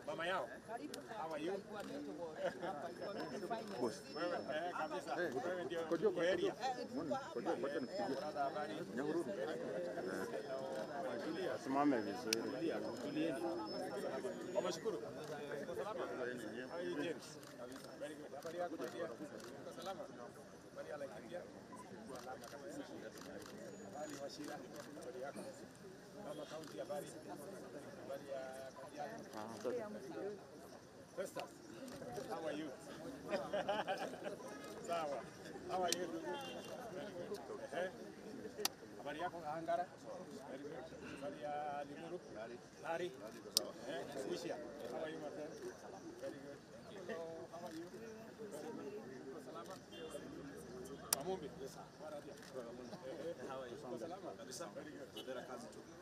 Mama yao. How are you? Boss. Wewe kabisa. Wewe ndio Kojo kwa area. Kojo wacha nipigie. Nyahururu. Simame vizuri. Tulieni. Wameshukuru. Salama. How are you, James? Very good. Habari yako dear? Uko salama? Habari ya Laikipia? Salama kabisa. Habari Wachira? Habari yako? Mama County, habari? Habari ya Kajiado? Festus, how are you? Sawa. How are you, ndugu? Very good. Ehe. Habari yako Angara? Very good. Habari ya Limuru? Lari. Eh, Wishia. How are you, my friend? Very good. Hello, how are you? Very good. Uko salama? Mamumbi. Yes, sir. How are you? Uko salama? Kabisa. Very good.